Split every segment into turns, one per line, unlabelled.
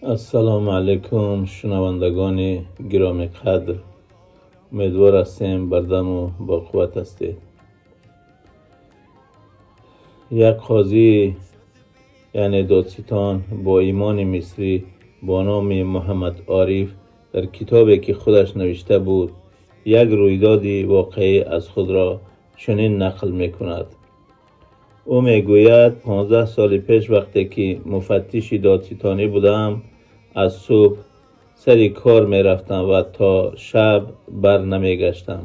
Ассалому алайкум, шунавандагони гиромӣ қадр. Умедвор ҳастем, бардаму боқувват ҳастед. Як қозӣ, яъне додситон бо имони мисрӣ бо номи Муҳаммад Ориф дар китобе, ки худаш навишта буд, як рӯйдоди воқеӣ аз худро чунин нақл мекунад. Ӯ мегӯяд: 15 соли пеш, вақте ки муфаттиши додситонӣ будам, аз субҳ сари кор мерафтам ва то шаб бар намегаштам.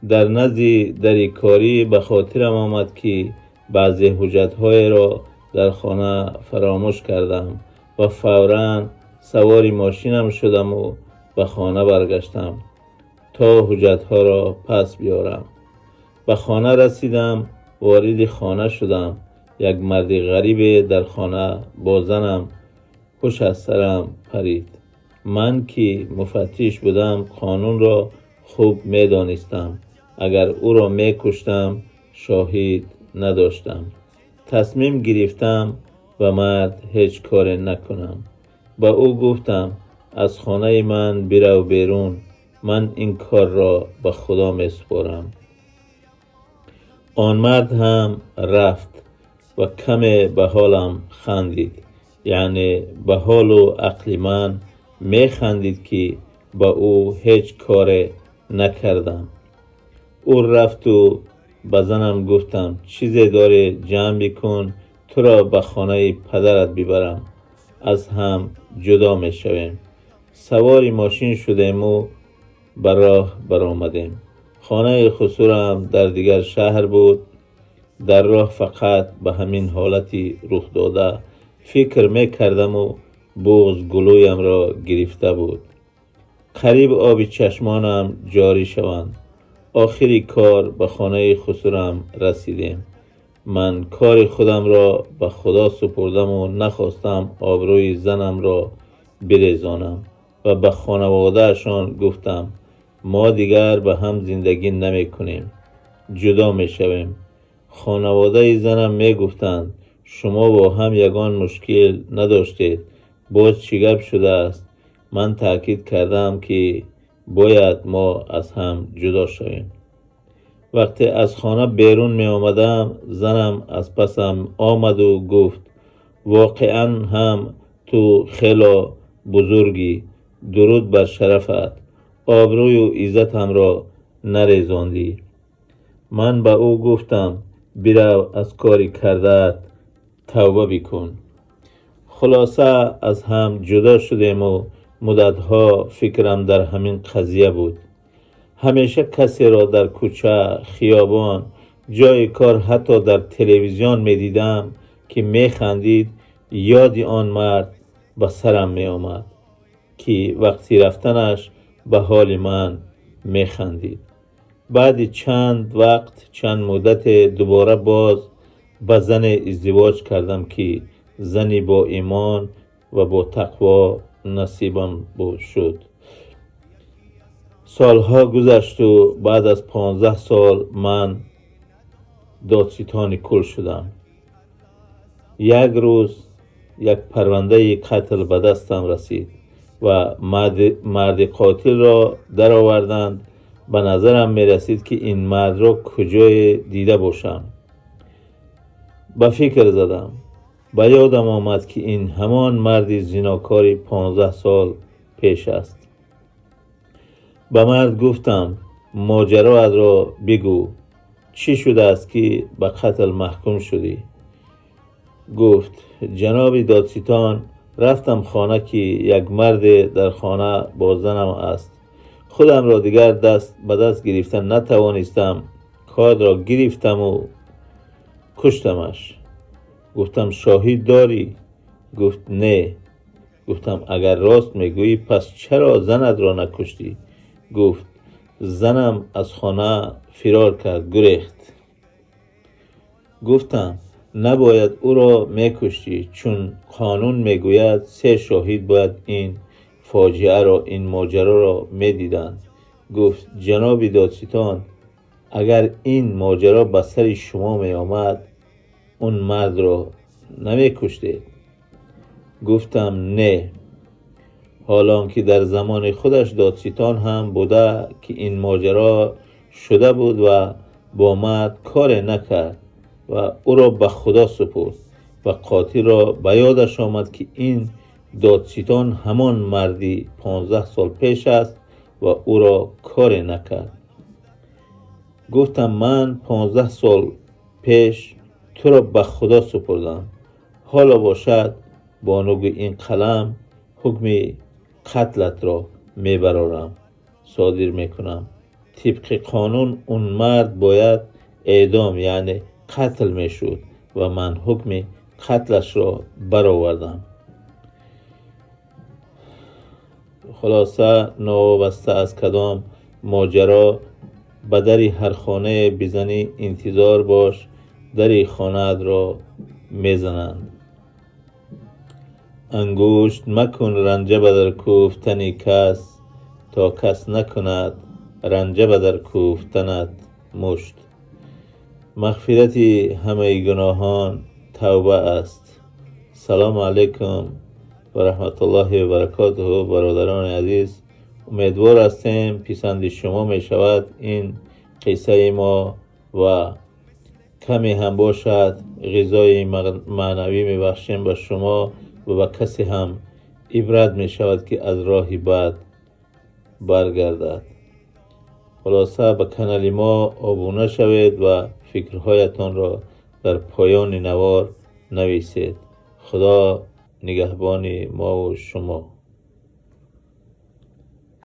Дар назди дари корӣ ба хотирам омад, ки баъзе ҳуҷҷатҳоеро дар хона фаромӯш кардам ва фавран савори мошинам шудаму ба хона баргаштам, то ҳуҷҷатҳоро пас биёрам. Ба хона расидам, вориди хона шудам. Як марди ғарибе дар хона бо занам. Ҳуш аз сарам парид. Ман ки муфаттиш будам, қонунро хуб медонистам. Агар ӯро мекуштам, шоҳид надоштам. Тасмим гирифтам ба мард ҳеҷ коре накунам. Ба ӯ гуфтам: «Аз хонаи ман бирав берун, ман ин корро ба Худо месупорам». Он мард ҳам рафт ва каме ба ҳолам хандид, яъне ба ҳолу ақли ман механдид, ки ба ӯ ҳеҷ коре накардам. Ӯ рафту ба занам гуфтам: «Чизе дорӣ, ҷамъ бикун, туро ба хонаи падарат бибарам, аз ҳам ҷудо мешавем». Савори мошин шудему ба роҳ баромадем. Хонаи хусурам дар дигар шаҳр буд. Дар роҳ фақат ба ҳамин ҳолати рухдода фикр мекардаму буғз гулӯямро гирифта буд, қариб оби чашмонам ҷорӣ шаванд. Охири кор ба хонаи хусурам расидем. Ман кори худамро ба Худо супурдаму нахостам обрӯи занамро бирезонам ва ба хонаводаашон гуфтам: «Мо дигар ба ҳам зиндагӣ намекунем, ҷудо мешавем». Хонаводаи занам мегуфтанд: «Шумо бо ҳам ягон мушкил надоштед, боз чӣ гап шудааст?» Ман таъкид кардам, ки бояд мо аз ҳам ҷудо шавем. Вақте аз хона берун меомадам, занам аз пасам омаду гуфт: «Воқеан ҳам ту хело бузургӣ, дуруд бар шарафат, обрӯю иззатамро нарезондӣ». Ман ба ӯ гуфтам: «Бирав, аз кори кардаат тавба бикун». Хулоса, аз ҳам ҷудо шудему муддатҳо фикрам дар ҳамин қазия буд. Ҳамеша касеро дар кӯча, хиёбон, ҷойи кор, ҳатто дар телевизион медидам, ки механдид, ёди он мард ба сарам меомад, ки вақти рафтанаш ба ҳоли ман механдид. Баъди чанд вақт, чанд муддате дубора боз ба зане издивоҷ кардам, ки зани бо имон ва бо тақво насибам шуд. Солҳо гузашту баъд аз 15 сол ман додситони кул шудам. Як рӯз як парвандаи қатл ба дастам расид ва марди қотилро дароварданд. Ба назарам мерасид, ки ин мардро куҷое дида бошам. Ба фикр задам, ба ёдам омад, ки ин ҳамон марди зинокори 15 сол пеш аст. Ба мард гуфтам: «Моҷароатро бигӯ, чӣ шудааст, ки ба қатл маҳкум шудӣ?» Гуфт: «Ҷаноби додситон, рафтам хона, ки як марде дар хона бо занам аст. Худамро дигар даст ба даст гирифта натавонистам, кордро гирифтаму куштамаш». Гуфтам: «Шоҳид дорӣ?» Гуфт: «Не». Гуфтам: «Агар рост мегӯӣ, пас чаро занатро накуштӣ?» Гуфт: «Занам аз хона фирор кард, гурехт». Гуфтам: «Набояд ӯро мекуштӣ, чун қонун мегӯяд, се шоҳид бояд ин фоҷиаро, ин моҷароро медиданд». Гуфт: «Ҷаноби додситон, агар ин моҷаро ба сари шумо меомад, он мардро намекуштед?» Гуфтам не. Ҳол он ки дар замони худаш додситон ҳам буда, ки ин моҷаро шуда буд ва бо мард коре накард ва ӯро ба Худо супурд ва қотилро ба ёдаш омад, ки ин додситон ҳамон марди 15 сол пеш аст ва ӯро коре накард. Гуфтам ман 15 сол пеш туро ба Худо супурдам, ҳоло бошад бо нӯги ин қалам ҳукми қатлатро мебарорам, содир мекунам. Тибқи қонун он мард бояд эъдом, яъне қатл мешуд ва ман ҳукми қатлашро баровардам. Хулоса, новобаста аз кадом моҷаро ба дари ҳар хонае бизанӣ, интизор бош дари хонаатро мезананд. Ангушт макун ранҷа ба дар кӯфтани кас, то кас накунад ранҷа ба дар кӯфтанат мушт. Мағфирати ҳамаи гуноҳон тавба аст. Салому алайкум ва раҳматуллоҳи ва баракотуҳу. Бародарони азиз, умедвор ҳастем писанди шумо мешавад ин қиссаи мо ва каме ҳам бошад ғизои маънавӣ мебахшем ба шумо ва ба касе ҳам ибрат мешавад, ки аз роҳи бад баргардад. Хулоса, ба канали мо обуна шавед ва фикрҳоятонро дар поёни навор нависед. Худо нигаҳбони мову шумо.